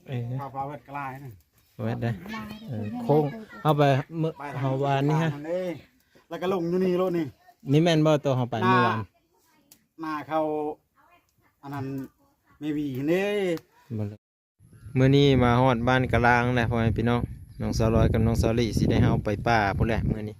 ເອີ ເຂົາວ່າເວດກະລາຍນະ ເວດໄດ໋ ເອີ ໂຄ້ງ ເຮົາໄປມື້ ໄປທາງ ເຮົາວານນີ້ຮະ ໄປທາງນັ້ນເດ້ ແລ້ວກໍລົງຢູ່ນີ້ໂລດນີ້ ນີ້ແມ່ນບໍ່ ໂຕເຮົາໄປມື້ວານ ໜ້າເຂົາ ອັນນັ້ນ ແມ່ວີຫັ້ນເດ້ ບໍ່ເລີຍ. ມື້ນີ້ມາຮອດບ້ານກະລາງແລ້ວ ພໍ່ແມ່ພີ່ນ້ອງ ນ້ອງສາວລອຍກັບນ້ອງສາວລີ ຊິໄດ້ເຮົາໄປປ່າພຸ້ນແຫຼະມື້ນີ້.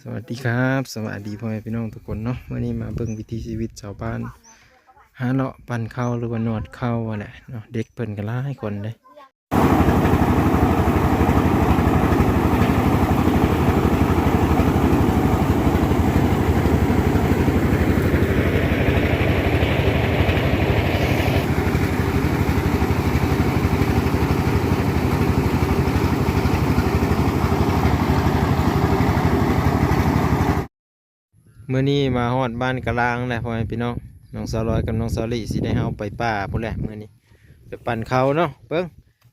ສະຫວັດດີຄັບ ສະຫວັດດີພໍ່ແມ່ພີ່ນ້ອງທຸກຄົນເນາະ ມື້ນີ້ມາເບິ່ງວິຖີຊີວິດຊາວບ້ານ ຫາເລາະປັ່ນເຂົ້າ ຫຼືວ່ານວດເຂົ່າຫັ້ນແຫຼະເນາະ ເດັກເພິ່ນກໍຫຼາຍຄົນເດ້. ມື້ນີ້ມາຮອດບ້ານກະລາງແລ້ວ ພໍ່ແມ່ພີ່ນ້ອງ ນ້ອງສາວລອຍກັບນ້ອງສາວລີ ຊິໄດ້ເຮົາໄປປ່າພຸ້ນແຫຼະມື້ນີ້ ໄປປັ່ນເຂົ້າເນາະ ເບິ່ງ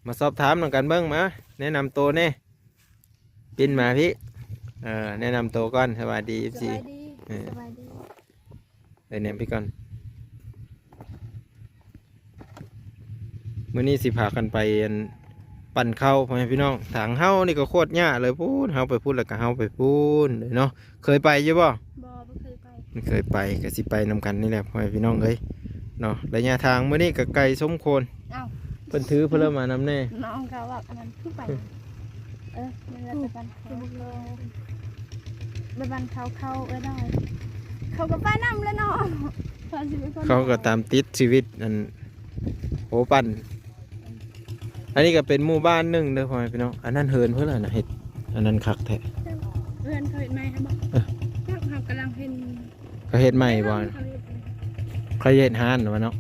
ມາສອບຖາມນຳກັນເບິ່ງ ມາແນະນຳໂຕແດ່ ປິ່ນມາພີ້ ເອີ ແນະນຳໂຕກ່ອນ ສະບາຍດີ ເອັຟຊີ ສະບາຍດີ ເອີ ສະບາຍດີ ເອີ ແນມໄປກ່ອນ ມື້ນີ້ຊິພາກັນໄປ ອັນ ປັ່ນເຂົ້າ ພໍ່ແມ່ພີ່ນ້ອງ ທາງເຮົານີ້ກໍໂຄດຍາກເລີຍ ພຸ້ນ ເຮົາໄປພຸ້ນ ແລ້ວກໍເຮົາໄປພຸ້ນເລີຍເນາະ ເຄີຍໄປຢູ່ບໍ່? ບໍ່ ບໍ່ເຄີຍໄປ ບໍ່ເຄີຍໄປ ກໍຊິໄປນຳກັນນີ້ແຫຼະ ພໍ່ແມ່ພີ່ນ້ອງເອີຍເນາະ ໄລຍະທາງມື້ນີ້ກໍໄກສົມຄວນ ເອົ້າ ເພິ່ນຖືເພິ່ນເລີມານຳແດ່ ນ້ອງກໍວ່າອັນນັ້ນຄືໄປ ເອີ ມັນລະໄປບ້ານເຂົາ ໄປບ້ານເຂົາ ເຂົາເອີຍນ້ອຍ ເຂົາກໍໄປນຳແຫຼະເນາະ ເຂົາຊິເປັນຄົນ ເຂົາກໍຕາມຕິດຊີວິດ ອັນ ໂອ້ ປັ່ນ ອັນນີ້ກໍເປັນໝູ່ບ້ານໜຶ່ງເດີພໍ່ແມ່ພີ່ນ້ອງ ອັນນັ້ນເຮືອນເພິ່ນຫັ້ນນະ ເຮັດອັນນັ້ນຄັກແທ້ ເຮືອນເຂົາເຮັດໃໝ່ຫັ້ນບໍ່? ເອີ ເຂົາກຳລັງເຮັດ ເຂົາເຮັດໃໝ່ບໍ່? ເຂົາເຮັດ ເຂົາເຮັດຮ້ານວ່າເນາະ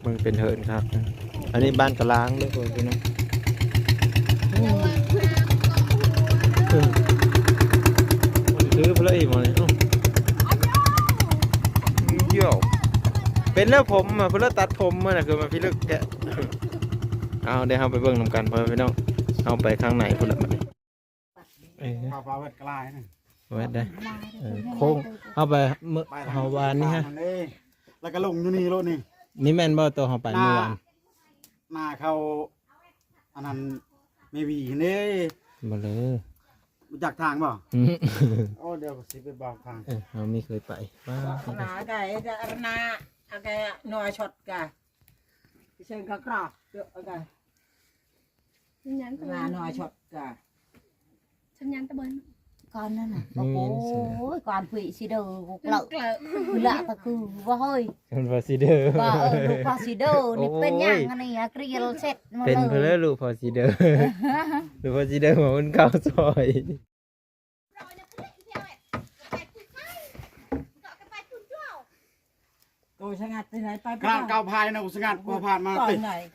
ເບິ່ງເປັນເຮືອນຄັກນະ ອັນນີ້ບ້ານກະລາງເດີພໍ່ພີ່ນ້ອງ ເອີ ຖືເພິ່ນເລີອີກໝໍນີ້ ເອີ ເປັນແລ້ວຜົມ ເພິ່ນເລີຕັດຜົມມື້ນະ ຄືມາພິລຶກແທ້ ເອົາ ດຽວເຮົາໄປເບິ່ງນຳກັນ ພໍ່ແມ່ພີ່ນ້ອງ ເຮົາໄປທາງໃນພຸ້ນລະບັດນີ້ ເອີ ເຂົາວ່າເວດກະລາຍນະ ເວດໄດ໋ ເອີ ໂຄ້ງ ເຮົາໄປມື້ ໄປທາງ ເຮົາວານນີ້ຮະ ໄປທາງນັ້ນເດ້ ແລ້ວກໍລົງຢູ່ນີ້ໂລດນີ້ ນີ້ແມ່ນບໍ່ ໂຕເຮົາໄປມື້ວານ ໜ້າເຂົາ ອັນນັ້ນ ແມ່ວີຫັ້ນເດ້ ບໍ່ເລີຍ ຮູ້ຈັກທາງບໍ່? ອືມ ໂອ້ ດຽວຊິໄປບອກທາງ ເອີ ເຮົາມີເຄີຍໄປ ວ່າ ນາໄກ ອະນາ ອາໄກ ໜໍ່ຊອດກະ ເຊີງກະກຣອກ ອາໄກ ສັນຍານຕະເບີນ ນາໜໍ່ຊອດກະ ສັນຍານຕະເບີນ ກ່ອນນັ້ນນະ ໂອ້ໂຫ ກ່ອນຜູ້ຊິເດີ ເກີ ລະຕະຄືວ່າເຮີ້ຍ ເປັນພໍ່ຊິເດີ ວ່າ ເອີ ລູກພໍ່ຊິເດີນີ້ເປັນຫຍັງອັນນີ້ ອາກຣຽລເສັດມາ ເປັນເພິ່ນເລີຍ ລູກພໍ່ຊິເດີ ລູກພໍ່ຊິເດີ ມາເປັນເຂົາຊ່ອຍ ໂຕສະຫງັດທີ່ໄຫນໄປ ຂະໜາດເກົ່າພາຍນະ ສະຫງັດ ບໍ່ຜ່ານມາຕິ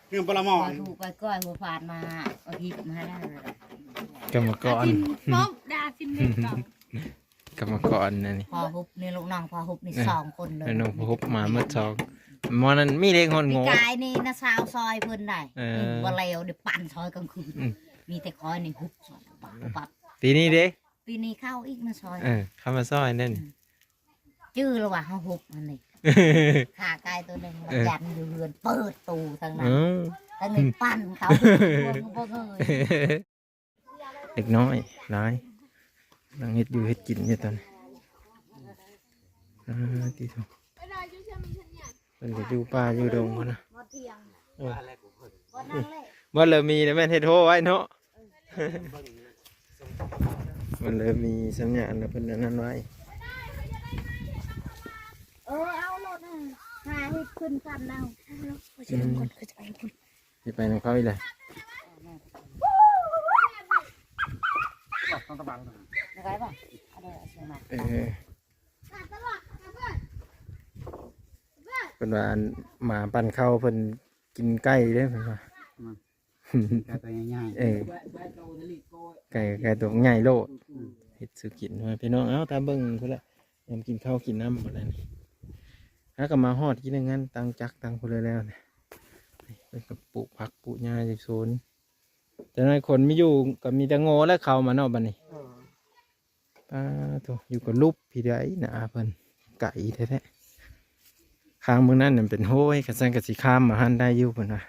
ເລື່ອງປະລະໝໍ ບໍ່ຖືກໄປກ້ອຍ ບໍ່ຜ່ານມາ ເອົາທີ່ມາໄດ້ ກຳມະກອນ ປອບດາຊິນເດັກ ກຳມະກອນອັນນີ້ ພໍ່ຮຸບນີ້ ລູກນ້ອງພໍ່ຮຸບນີ້ ເອີ ສອງຄົນເລີຍ ນ້ອງພໍ່ຮຸບມາໝົດສອງ ໝໍນັ້ນມີເດັກຮອດໂງ່ ປີກາຍນີ້ນະ ຊາວຊອຍເພິ່ນໄດ້ ເອີ ບໍ່ແລ້ວໄດ້ປັ່ນຊອຍກາງຄືນ ອືມ ມີແຕ່ຂ້ອຍນີ້ຮຸບຊອຍປັບປັບ ປີນີ້ເດ້ ປີນີ້ເຂົ້າອີກມາຊອຍ ເອີ ເຂົ້າມາຊອຍນັ້ນ ອືມ ຈື່ແລ້ວວ່າເຮົາຮຸບອັນນີ້ ຂາໄກ່ໂຕໜຶ່ງມາ ເອີ ຈັນຢູ່ເຮືອນ ເປີດຕູ້ທາງນັ້ນ ເອີ ທາງນີ້ປັ່ນເຂົາ ບໍ່ເຄີຍ ເດັກນ້ອຍຫຼາຍ ກຳລັງເຮັດຢູ່ເຮັດກິນຢູ່ຕອນນີ້ ອ່າ ຕິໂທ ເພິ່ນກໍຢູ່ປ່າຢູ່ດົງພຸ້ນນະ ເອີ ບໍ່ເລີມີນະ ແມ່ນເຮັດໂຮໄວ້ເນາະ ມັນເລີ່ມມີສັນຍານແລ້ວ ເພິ່ນອັນນັ້ນໄວ້ ເອີ ເອົາໂລດນະ ຫາເຮັດຂຶ້ນກັນເອົາ ເອົາໂລດ ອືມ ຊິໄປນຳເຂົາອີກແຫຼະ ໄດ້ບໍ່? ເອົາເດີ ເອົາເຊຍມາ ເອີ ເພິ່ນວ່າອັນ ໝາປັ່ນເຂົ້າ ເພິ່ນກິນໄກ່ເດ້ ເພິ່ນວ່າ ອືມ ໄກ່ໂຕໃຫຍ່ໆ ເອີ ໄກ່ ໄກ່ຕົວໃຫຍ່ໂລດ ເຮັດສູ່ກິນ ພີ່ນ້ອງ. ເອົາ ຕາເບິ່ງພຸ້ນລະ ຍາມກິນເຂົ້າກິນນ້ຳພຸ້ນລະນີ້. ຫາກໍມາຮອດກິນງານ ຕັ້ງຈັກຕັ້ງພຸ້ນແລ້ວນີ້. ນີ້ເພິ່ນກໍປູກຜັກປູກຫຍ້າຢູ່ໂຊນ. ຈັກໜ້ອຍຄົນມີຢູ່ກໍມີແຕ່ໂງ່ແຫຼະເຂົ້າມາເນາະບັດນີ້. ເອີ ປາໂທ້ ຢູ່ກະຫຼຸບພີ້ໃດນະ ອາເພິ່ນ ໄກແທ້ໆ. ຂ້າງເບິ່ງນັ້ນມັນເປັນໂຫ້ຍ ຄັນຊັ້ນກໍຊິຂ້າມມາຫັ້ນໄດ້ຢູ່ເພິ່ນວ່າ.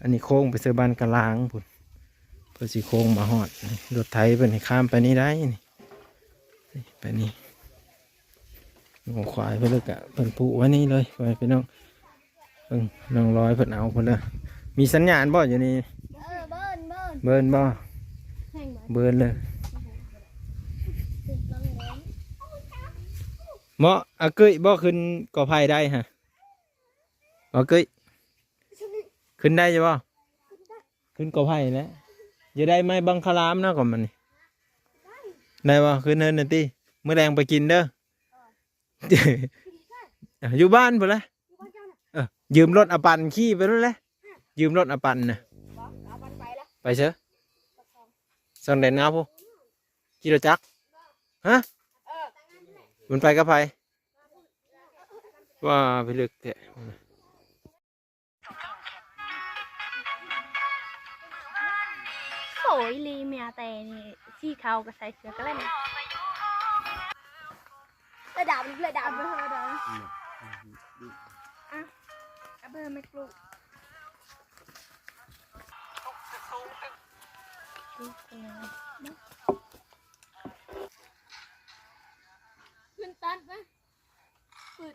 ອັນນີ້ໂຄ້ງໄປໃສ່ບ້ານກະລາງພຸ້ນ ເພື່ອຊິໂຄ້ງມາຮອດ. ລົດໄຖເພິ່ນໃຫ້ຂ້າມໄປນີ້ໄດ້ນີ້ ໄປນີ້. ງົວຄວາຍເພິ່ນເລີຍກະ ເພິ່ນຜູກໄວ້ນີ້ເລີຍ ພໍ່ແມ່ພີ່ນ້ອງ. ເບິ່ງນ້ອງລອຍເພິ່ນເອົາພຸ້ນເດີ. ມີສັນຍານບໍ່ຢູ່ນີ້? ເອີ ເບິ່ນ ເບິ່ນ ເບິ່ນບໍ່? ແຮງບໍ່? ເບິ່ນເລີຍ. ເໝາະອາເກີຍບໍ່? ຂຶ້ນກໍໄຜ່ໄດ້ຫະ ບໍ່ເກີຍ? ຂຶ້ນໄດ້ຢູ່ບໍ່? ຂຶ້ນກໍໄຜ່ແຫຼະ. ຢູ່ໄດ້ໄມ້ບັງຄະລາມເນາະ ກໍມັນນີ້ ໄດ້ບໍ່? ຂຶ້ນເຮືອນນັ້ນຕິ ມື້ແລງໄປກິນເດີ. ຢູ່ບ້ານພຸ້ນແຫຼະ. ເອີ ຢືມລົດອາປັນຂີ່ໄປໂລດແຫຼະ. ຢືມລົດອາປັນນະ ໄປເຊີ ຊ່ອງແດນງາມພຸ້ນ. ຂີ່ລົດຈັກ? ຮະ? ມັນໄປກັບໃຜ? ວ່າໄປເລິກແທ້. ໂອ້ຍ ລີເມຍແຕ່ນີ້ ສີຂາວກໍໃສ່ເສື້ອກະແລັນ ເອີ ດຳ ເອີ ດຳ ເອີ ດຳ ອ່ະ ເອົາເບີແມັກລູກ ຂຶ້ນຕັດນະ ປຶດ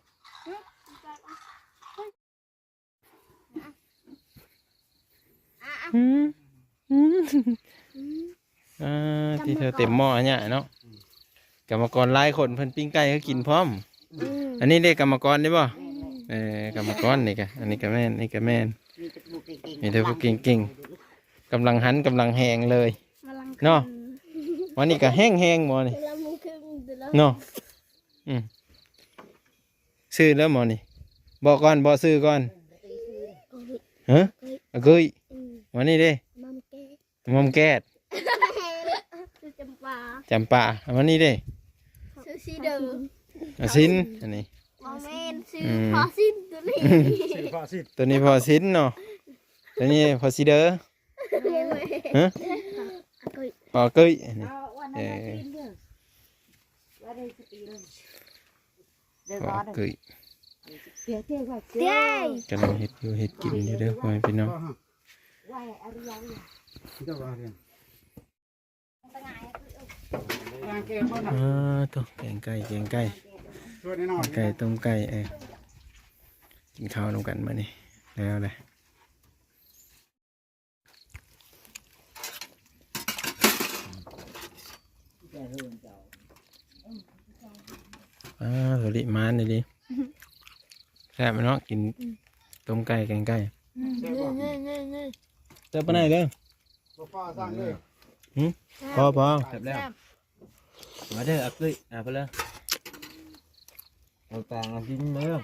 ຂຶ້ນຕັດນະ. ອືມ ອືມ ອ່າ ທີ່ເທາເຕັມໝໍ້ອັນເນີ້ຍເນາະ. ກຳມະກອນຫຼາຍຄົນ ເພິ່ນປີ້ງໄກ່ໃຫ້ກິນພ້ອມ. ອືມ ອັນນີ້ເດ້ກຳມະກອນນີ້ບໍ່? ແມ່ນໆ ເອີ ກຳມະກອນນີ້ກະ ອັນນີ້ກະແມ່ນ ນີ້ກະແມ່ນ ມີແຕ່ຜູ້ເກັ່ງໆ ມີແຕ່ຜູ້ເກັ່ງໆ ກຳລັງຫັນ ກຳລັງແຮງເລີຍ ກຳລັງ ເນາະ. ມື້ນີ້ກະແຮງໆ ໝໍ້ນີ້ ກຳລັງເຄິ່ງເນາະ. ອືມ ຊື່ແລ້ວໝໍ້ນີ້ ບອກກ່ອນ ບອກຊື່ກ່ອນ. ຮະ? ອາເກີຍ. ອືມ ມື້ນີ້ເດ້ ໝອມແກດ ໝອມແກດ ຊື່ຈຳປາ ຈຳປາ. ມື້ນີ້ເດ້ ຊື່ຊີເດີ ອາຊິນ. ອັນນີ້ ບໍ່ແມ່ນ ຊື່ ອືມ ພໍ່ຊິນ ໂຕນີ້ ຊື່ພໍ່ຊິນ ໂຕນີ້ພໍ່ຊິນເນາະ ໂຕນີ້ພໍ່ຊີເດີ. ຮະ? ອາເກີຍ ອາເກີຍ ອັນນີ້ ເອີ ອາເກີຍ ກຳລັງເຮັດຢູ່ເຮັດກິນຢູ່ເດີ ພໍ່ແມ່ພີ່ນ້ອງ. ອ່າ ໂທ້ ແກງໄກ່ ແກງໄກ່ ແກງໄກ່ ຕົ້ມໄກ່ ເອີ ກິນເຂົ້ານຳກັນມື້ນີ້ ແລ້ວແຫຼະ. ອ່າ ໂທລິມານອີ່ຫຼີ ແຊບເນາະ ກິນ ອືມ ຕົ້ມໄກ່ ແກງໄກ່ ອືມ ແຊບປານໃດເດີ? ບໍ່ພໍສັ່ງເດີ ຫື? ພໍ ພໍ ແຊບແລ້ວ ແຊບ. ມາເດີ ອາເກີຍ ອາ ໄປເລີຍ ເອົາຕາງ ອາກິນມາເດີ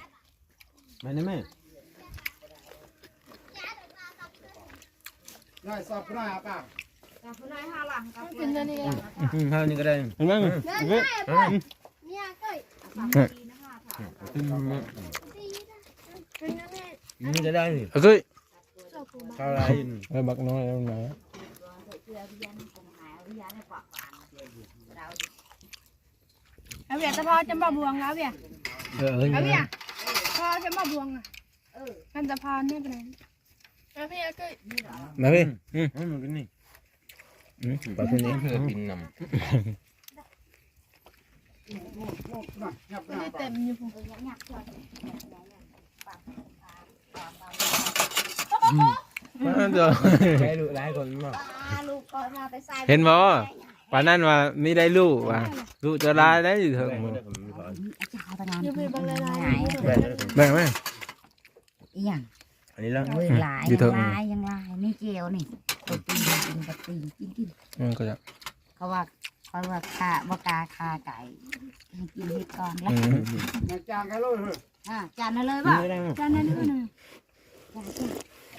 ມານີ້ແມ່ ນ້ອຍຊອບນ້ອຍ ອາປາກ ກິນອັນນີ້ ອືມ ເຮົານີ້ກໍໄດ້ ເຫັນບໍ່? ອືມ ເນຍ ອືມ ເນຍ ອາເກີຍ ອືມ ກິນອັນນີ້ ນີ້ກໍໄດ້ນີ້ ອາເກີຍ. ເອົາບັກນ້ອຍມັນມາ ອາວຽ ຕະພອນຈຳບໍ່ບວງ ອາວຽ ເອີ ເອີ ອາວຽ ພໍ່ຈຳບໍ່ບວງ ອະ ເອີ ມັນຕະພອນໄດ້ປານໃດ ອາວຽ ອາເກີຍ ມາພີ່ ອືມ ອືມ ກິນນີ້ ອືມ ປາຄືນີ້ ເພື່ອກິນນຳ ນີ້ເຕັມຢູ່ພຸ້ນ ອືມ ໄດ້ລູກຫຼາຍຄົນບໍ່ ເຫັນບໍ່? ປານນັ້ນວ່າມີໄດ້ລູກວ່າ ລູກຈະຫຼາຍໄດ້ຢູ່ເທິງ ຢູ່ພີ້ເບິ່ງຫຼາຍໆ ແບ່ງໄວ້ ອີ່ຫຍັງ ອັນນີ້ລະ ໂອ້ຍ ຫຼາຍ ຢູ່ເທິງ ຍັງຫຼາຍ ຍັງຫຼາຍ ນີ້ແຈ່ວນີ້ ໂຕຕີນ ກິນ ໂຕຕີນ ກິນ ກິນ ມັນກໍຈະ ເຂົາວ່າ ເຂົາວ່າຂ້າ ບໍ່ກ້າຂ້າໄກ່ ໃຫ້ກິນເຫັດກ່ອນລະ ອືມ ຈານໃຫ້ເລີຍ ອ່າ ຈານໃຫ້ເລີຍບໍ່? ຈານໃຫ້ເລີຍນະ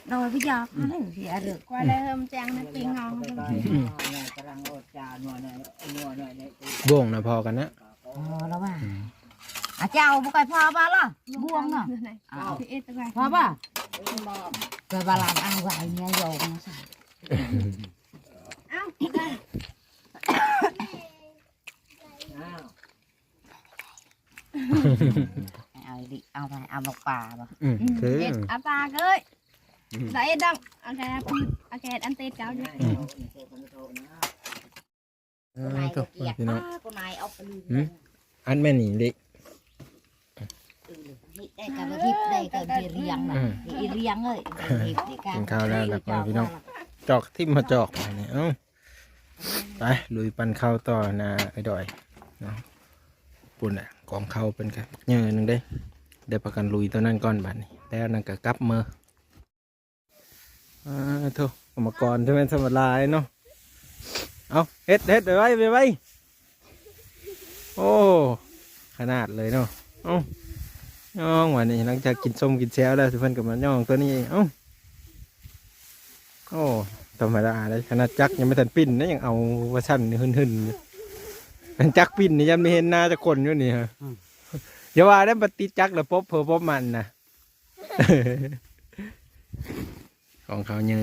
ໂດຍ ພີ່ຢອກ ອືມ ເລີຍ ພີ່ອາເລີກ ກວ່າແລ້ວ ເຮີມແຈ້ງໃນປີງອງ ອືມ. ບ່ວງນະພໍກັນນະ. ພໍລະວ່າ ອືມ ອາເຈົ້າບໍ່ຄ່ອຍພໍບໍ່ລະ ບ່ວງນະ. ອ້າວ ເອັດໄປ ພໍບໍ່? ແປວ່າຫຼານອ້າຍວ່າເມຍຢອກນະຊັ້ນ. ເອົາ ເອົາອີ່ຫຼີ ເອົາໄປ ເອົາໝາກປາບໍ່? ອືມ ເຮັດ ເອົາປາເກີຍ ອືມ ລະເອັດດອກ ເອົາແກນ ເອົາແກນອັນຕິດເກົ່ານີ້. ອືມ ເອີ ໂທ້ ພີ່ນ້ອງ ອັນແມ່ນນີ້ເດ້ ເອີ ນີ້ໄດ້ກັບທິບ ໄດ້ກັບທີ່ລຽງນະ ອືມ ທີ່ລຽງເອີຍ ທີ່ລຽງ. ກິນເຂົ້າແລ້ວລະ ພີ່ນ້ອງ ຈອກຖິ້ມມາຈອກ ບາດນີ້ ເອົ້າ ໄປລຸຍປັ່ນເຂົ້າຕໍ່ນະ ໄອ້ດອຍເນາະ. ພຸ້ນນະ ກອງເຂົ້າເພິ່ນກະເຍີໜຶ່ງເດ້ ໄດ້ພາກັນລຸຍຕົວນັ້ນກ່ອນ ບາດນີ້ແລ້ວນັ້ນກະກັບເມືອ. ອາ ໂທ້ ກຳມະກອນຈະແມ່ນທຳມະດາເນາະ. ເອົາ ເຮັດ ເຮັດ ໄວໆ ໄວໆ. ໂອ້ ຂະໜາດເລີຍເນາະ. ເອົ້າ ຍ່ອງ ບາດນີ້ ຫຼັງຈາກກິນສົ້ມກິນແຊວແລ້ວ ເພິ່ນກະມາຍ່ອງຕົວນີ້ເອງ. ເອົ້າ ໂອ້ ທຳມະດາເດ້ ຂະໜາດຈັກຍັງບໍ່ທັນປິ່ນນະ ຍັງເອົາວ່າຊັ້ນ ຫຶ່ນໆ ຈັກປິ່ນນີ້ຍັງບໍ່ເຫັນໜ້າຈັກຄົນຢູ່ນີ້. ອືມ ຢ່າວ່າແຕ່ ບັດຕິດຈັກລະປົບເພີປົບມັນນະ. ຂອງເຂົາເຍີ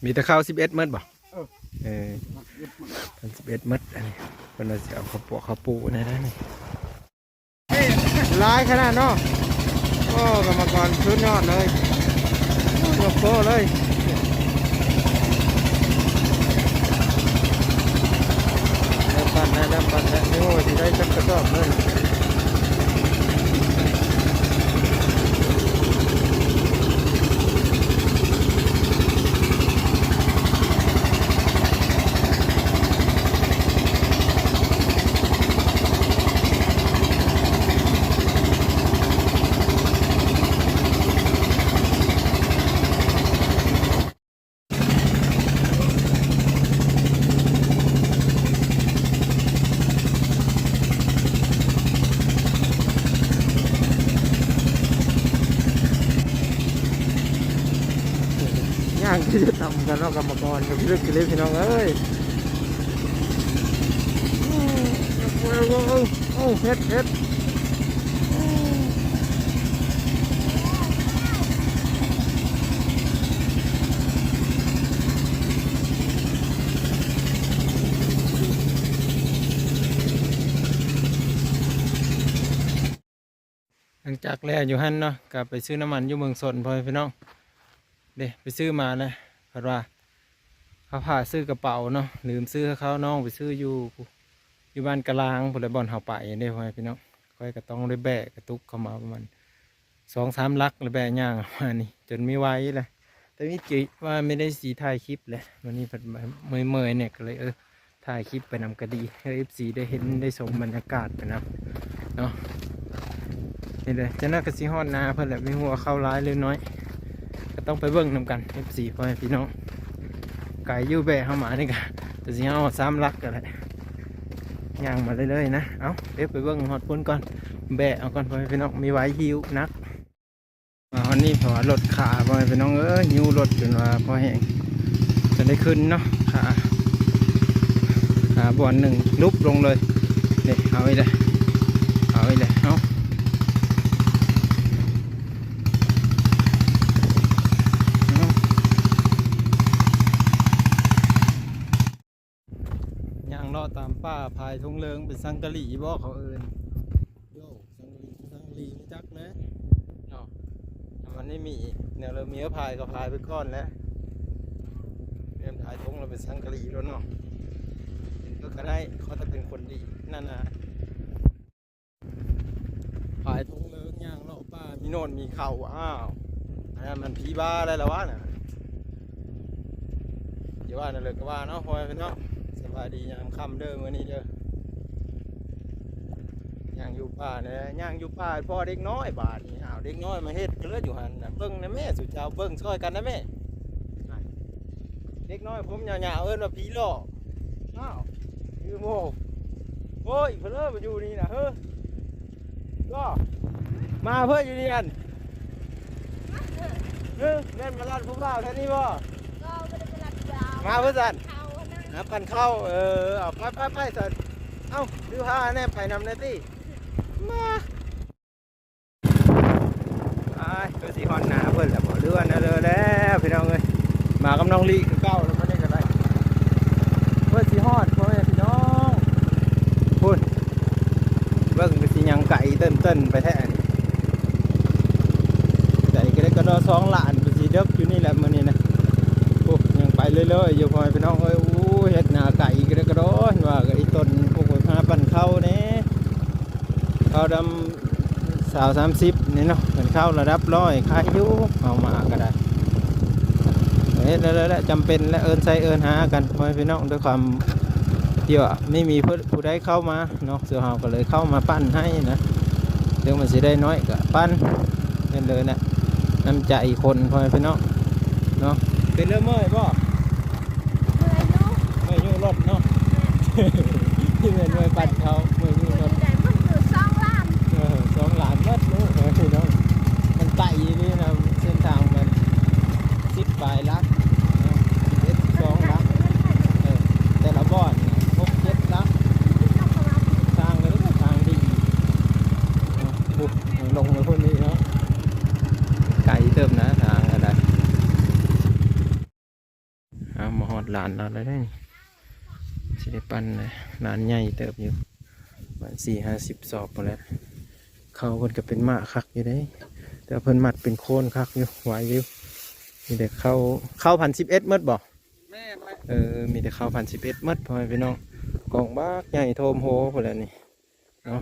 ມີແຕ່ເຂົ້າສິບເອັດເໝິດບໍ່? ເອີ ເອີ ສິບເອັດເໝິດ ອັນນີ້ເພິ່ນວ່າຊິເອົາເຂົ້າປວກເຂົ້າປູໃນນັ້ນນີ້. ຫຼາຍຂະໜາດເນາະ. ໂອ້ ກຳມະກອນສຸດຍອດເລີຍ ຍົກໂປ້ເລີຍ. ເລີ່ມປັ່ນແລ້ວ ເລີ່ມປັ່ນແລ້ວ ໂອ້ ຊິໄດ້ຈັກກະສອບເລີຍ. ຍ່າງຄືຈະຕຳກັນເນາະ ກຳມະກອນ ກະພິລຶກພິລຶກ ພີ່ນ້ອງເອີຍ. ໂອ້ ເຮັດ ເຮັດ. ຫຼັງຈາກແລ້ວຢູ່ຫັ້ນເນາະ ກະໄປຊື້ນ້ຳມັນຢູ່ເມືອງຊົນ ພໍ່ແມ່ພີ່ນ້ອງເດ້ ໄປຊື້ມາແລ້ວ ເພິ່ນວ່າ ເຂົາພາຊື້ກະເປົາເນາະ ລືມຊື້ໃຫ້ເຂົາ ນ້ອງໄປຊື້ຢູ່ ຢູ່ບ້ານກະລາງພຸ້ນແຫຼະ ບ່ອນເຮົາໄປເດ້ ພໍ່ແມ່ພີ່ນ້ອງ. ຂ້ອຍກະຕ້ອງໄດ້ແບກກະຕຸກເຂົ້າມາປະມານສອງສາມຫຼັກ ແລ້ວແບກຍ່າງເຂົ້າມານີ້ ຈົນບໍ່ໄຫວແຫຼະ. ແຕ່ມີຈິວ່າໄມ່ໄດ້ຊິຖ່າຍຄລິບແຫຼະ ວັນນີ້ພັດເມື່ອຍໆ ແດ່ ກະເລີຍ ເອີ ຖ່າຍຄລິບໄປນຳກະດີ ໃຫ້ເອັຟຊີໄດ້ເຫັນໄດ້ຊົມບັນຍາກາດໄປນຳເນາະ. ນີ້ເດີ ຈັກໜ້ອຍກະຊິຮອດນາເພິ່ນແຫຼະ ບໍ່ຮູ້ວ່າເຂົ້າຫຼາຍຫຼືໜ້ອຍ ກະຕ້ອງໄປເບິ່ງນຳກັນ ເອັຟຊີ ພໍ່ແມ່ພີ່ນ້ອງ. ໄກຢູ່ ແບກເຮົາມານີ້ກະ ກະຊິຮອດສາມຫຼັກກະໄດ້ ຍ່າງມາເລື້ອຍໆ ນະ. ເອົ້າ ດຽວໄປເບິ່ງຮອດພຸ້ນກ່ອນ ແບກເອົາກ່ອນ ພໍ່ແມ່ພີ່ນ້ອງ ມີໄວຫິ້ວໜັກ. ມາຮອດນີ້ເພາະວ່າລົດຄາ ພໍ່ແມ່ພີ່ນ້ອງເອີຍ ຫິ້ວລົດຈົນວ່າພໍແຮງ ຈົນໄດ້ຂຶ້ນເນາະ ຄາ ຄາບ່ອນໜຶ່ງ ຫຼຸບລົງເລີຍ. ເດ້ ເອົາອີກແລ້ວ ເອົາອີກແລ້ວ ເອົາ ເອົາ ຍ່າງເລາະຕາມປ່າພາຍທົ່ງເລີງ ເປັນສັງກະຫຼີບໍ່ເຂົາເອີ້ນ. ໂຢ ສັງກະຫຼີ ສັງກະຫຼີ ຈັກແຫຼະເນາະ ມັນໄດ້ມີແນວເລີ່ມມີພາຍກະພາຍໄປກ່ອນແຫຼະ ເລີ່ມພາຍທົ່ງແລ້ວເປັນສັງກະຫຼີແລ້ວເນາະ. ເອີ ກະໄດ້ ຂໍແຕ່ເປັນຄົນດີນັ້ນນະ. ພາຍທົ່ງເລີງຍ່າງເລາະປ່າ ມີໂນດມີເຂົາ ອ້າວ ອັນນັ້ນມັນຜີບ້າແລ້ວລະວະນະ. ຢ່າວ່າແນວໃດກະວ່າເນາະ ພໍ່ແມ່ພີ່ນ້ອງ ສະບາຍດີຍາມຄ່ຳເດີ ມື້ນີ້ເດີ. ຍ່າງຢູ່ປ່າແດ່ ຍ່າງຢູ່ປ່າພໍເດັກນ້ອຍບາດນີ້ ອ້າວ ເດັກນ້ອຍມາເຮັດກະເລີຍຢູ່ຫັ້ນນະ. ເບິ່ງແດ່ແມ່ ສຸເຈົ້າເບິ່ງຊ່ອຍກັນນະແມ່. ເດັກນ້ອຍຜົມຍາວໆ ເອີ້ນວ່າຜີຫຼອກ. ອ້າວ ຄືໂມ ໂອ້ຍ ເພິ່ນເລີຍມາຢູ່ນີ້ນະ ເຮີ ກໍມາເພິ່ນຢູ່ນີ້ຫັ້ນ ເຮີ ແມ່ນມາລັດຜູ້ບ່າວແຖວນີ້ບໍ່? ມາເພິ່ນຊັ້ນ ນັບພັນເຂົ້າ ເອີ ເອົາ ໄປ ໄປ ໄປ ຊັ້ນ ເອົ້າ ຫຼືພາແນມໄປນຳແດ່ຕິ ມາ ອ້າຍ ຄືຊິຮອດໜ້າເພິ່ນແລ້ວບໍ່ ຫຼືວ່າແນວໃດແລ້ວ ພີ່ນ້ອງເອີຍ ມາກັບນ້ອງລີຄືເກົ່າແລ້ວ ມື້ນີ້ກໍໄດ້ ເພິ່ນຊິຮອດ ພໍ່ແມ່ພີ່ນ້ອງ ພຸ້ນ ເບິ່ງຄືຊິຍັງໄກເຕີນໆ ໄປແທ້ ໃຈກະເດັກກະດໍສອງລ້ານ ຄືຊິເດິກຢູ່ນີ້ແຫຼະມື້ນີ້ນະ ໂອ້ ຍັງໄປເລື້ອຍໆຢູ່ ພໍ່ແມ່ພີ່ນ້ອງເອີຍ ໂອ້ ເຮັດໜ້າໄກກະເດັກກະດໍ ວ່າກະອີຕົນ ພວກພາປັ່ນເຂົ້າແດ່ ເຂົ້າດຳ ຊາວ ສາມສິບນີ້ເນາະ ເປັນເຂົ້າລະດັບຮ້ອຍ ຂາຍຢູ່ ເອົາມາກໍໄດ້ ເຮັດແລ້ວແຫຼະ ຈຳເປັນແຫຼະ ເອີ້ນໃສ່ເອີ້ນຫາກັນ ພໍ່ແມ່ພີ່ນ້ອງ ດ້ວຍຄວາມທີ່ວ່າໄມ່ມີຜູ້ໃດເຂົ້າມາເນາະ ສ່ວນເຮົາກໍເລີຍເຂົ້າມາປັ່ນໃຫ້ນະ ເຖິງມັນຊິໄດ້ນ້ອຍກໍປັ່ນ ເປັນເລີຍແຫຼະ ນ້ຳໃຈຄົນ ພໍ່ແມ່ພີ່ນ້ອງເນາະ ເປັນເລື່ອງເມື່ອຍບໍ່? ເມື່ອຍຢູ່ ເມື່ອຍຢູ່ລົດເນາະ ແມ່ນ ທີ່ແມ່ນເມື່ອຍປັ່ນເຂົ້າ ເມື່ອຍຢູ່ລົດ ໄດ້ມັນຄືສອງລ້ານ ເອີ ສອງລ້ານໝົດເນາະ ພີ່ນ້ອງ ມັນໄກອີ່ຫຼີນະ ເສັ້ນທາງມັນສິບປາຍຫຼັກເນາະ ສິບເອັດ ສິບສອງຫຼັກ ເອີ ແຕ່ລະບ່ອນຫົກເຈັດຫຼັກ ທາງກໍໄດ້ ທາງດີເນາະ ໂອ້ ລົງມາພຸ້ນນີ້ເນາະ ໄກເຕີບນະ ທາງກໍໄດ້. ເອົາ ມາຮອດລານລາວແລ້ວເດ້ ຊິໄດ້ປັ່ນແລ້ວ ລານໃຫຍ່ເຕີບຢູ່ ປະມານສີ່ຫ້າສິບສອບພຸ້ນແຫຼະ ເຂົ້າເພິ່ນກໍເປັນໝ້າຄັກຢູ່ເດ້ ແຕ່ເພິ່ນມັດເປັນໂຄນຄັກຢູ່ ໄວຢູ່ ມີແຕ່ເຂົ້າ ເຂົ້າພັນສິບເອັດໝົດບໍ່? ແມ່ນແຫຼະ ເອີ ມີແຕ່ເຂົ້າພັນສິບເອັດໝົດ ພໍ່ແມ່ພີ່ນ້ອງ ກອງບັກໃຫຍ່ໂທມໂຮພຸ້ນແຫຼະນີ້ເນາະ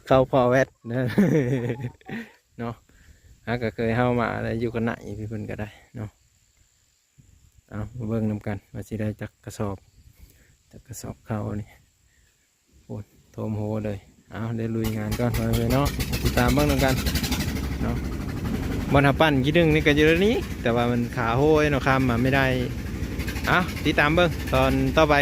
ເຂົ້າພໍແວັດ ເນາະ ຫາກໍເຄີຍເຮົາມາແລ້ວ ຢູ່ກັນໄນພີ່ເພິ່ນກໍໄດ້ເນາະ. ເອົາ ມາເບິ່ງນຳກັນວ່າຊິໄດ້ຈັກກະສອບ ຈັກກະສອບເຂົ້ານີ້ ໂອ້ ໂທມໂຮເລີຍ ເອົາ ໄດ້ລຸຍງານກ່ອນ ພໍ່ແມ່ເນາະ ຕິດຕາມເບິ່ງນຳກັນເນາະ ບ່ອນເຮົາປັ່ນຂີ້ດຶງນີ້ກໍຢູ່ນີ້ ແຕ່ວ່າມັນຂາໂຮຍເນາະ ຂ້າມມາໄມ່ໄດ້ ເອົາ ຕິດຕາມເບິ່ງຕອນຕໍ່ໄປ.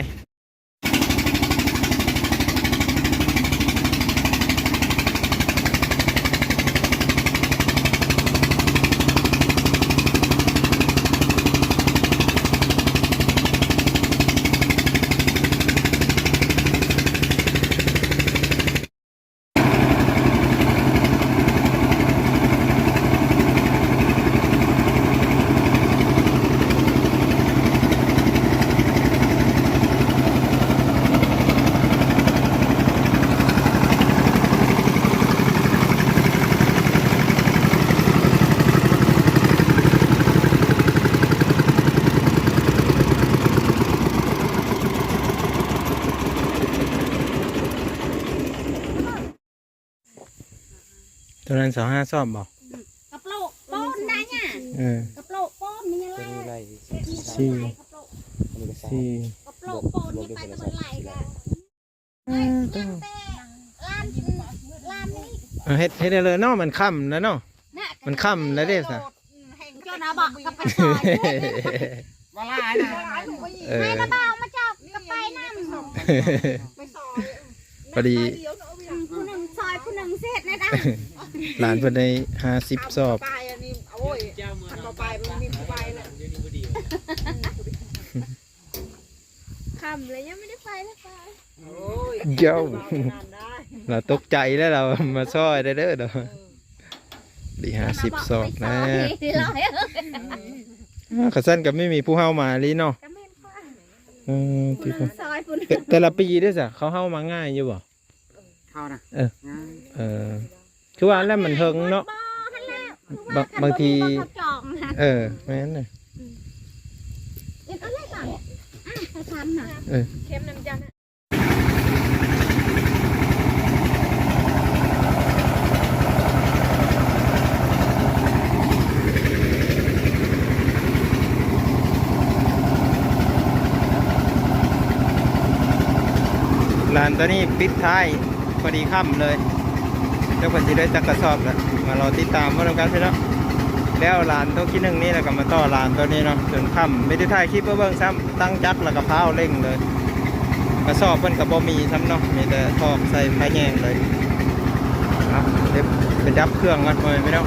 ໂຕນັ້ນຊາວຫ້າສອບບໍ່? ກະໂປະປ້ອນໄດ້ຫຍັງ? ເອີ ກະໂປະປ້ອນມີຫຍັງຫຼາຍ? ສີ່ ກະໂປະ ສີ່ ກະໂປະປ້ອນນີ້ໄປຕະເບິດຫຼາຍກະ ອືມ ແຕ່ລ້ານ ລ້ານນີ້ ເຮັດ ເຮັດໄດ້ເລີຍເນາະ ມັນຄ່ຳແລ້ວເນາະ ມັນຄ່ຳແລ້ວເດ້ຊະ. ເຈົ້ານະບອກກັບໄປຊອຍ ບໍ່ຫຼາຍນະ ເອີ ໃຫ້ລະບ່າວມາເຈົ້າກໍໄປນຳ ໄປຊອຍ ພໍດີ ອືມ ຜູ້ໜຶ່ງຊອຍ ຜູ້ໜຶ່ງເຮັດແນວໃດ ຫຼານເພິ່ນໄດ້ຫ້າສິບສອບ ປາຍອັນນີ້ ໂອ້ຍ ຄັນບໍ່ໄປມັນມີຜູ້ໄປແລ້ວ ຄ່ຳແລ້ວຍັງບໍ່ໄດ້ໄປເລີຍ ໂອ້ຍ ເຈົ້າ ລາວຕົກໃຈແລ້ວ ລາວມາຊ່ອຍໄດ້ເດີເນາະ ເອີ ໄດ້ຫ້າສິບສອບແລ້ວ ຄັນຊັ້ນກໍໄມ່ມີຜູ້ເຮົາມາອີ່ຫຼີເນາະ ເອີ ແຕ່ລະປີເດ້ຊະ ເຂົາເຮົາມາງ່າຍຢູ່ບໍ່? ເຂົານະ ເອີ ງ່າຍ ເອີ ຄືວ່າແລ້ວມັນເຖິງເນາະ ບາງ ບາງທີ ເອີ ແມ່ນນະ ເອີ ເຂົ້ມນຳຈັນ ລານໂຕນີ້ປິດທ້າຍ ພໍດີຄ່ຳເລີຍ ຈັກເພິ່ນຊິໄດ້ຈັກກະສອບແລ້ວ ມາລໍຕິດຕາມເບິ່ງນຳກັນພີ່ນ້ອງ ແລ້ວລານໂຕທີໜຶ່ງນີ້ ແລ້ວກໍມາຕໍ່ລານໂຕນີ້ເນາະ ຈົນຄ່ຳ ມີແຕ່ຖ່າຍຄລິບໃຫ້ເບິ່ງຊ້ຳ ຕັ້ງຈັກແລ້ວກໍພ້າວເລັ່ງເລີຍ ກະສອບເພິ່ນກໍບໍ່ມີຊ້ຳເນາະ ມີແຕ່ຖອກໃສ່ພະແຍງເລີຍ ເອົາ ເດີ ໄປດັບເຄື່ອງກ່ອນ ພໍ່ແມ່ພີ່ນ້ອງ.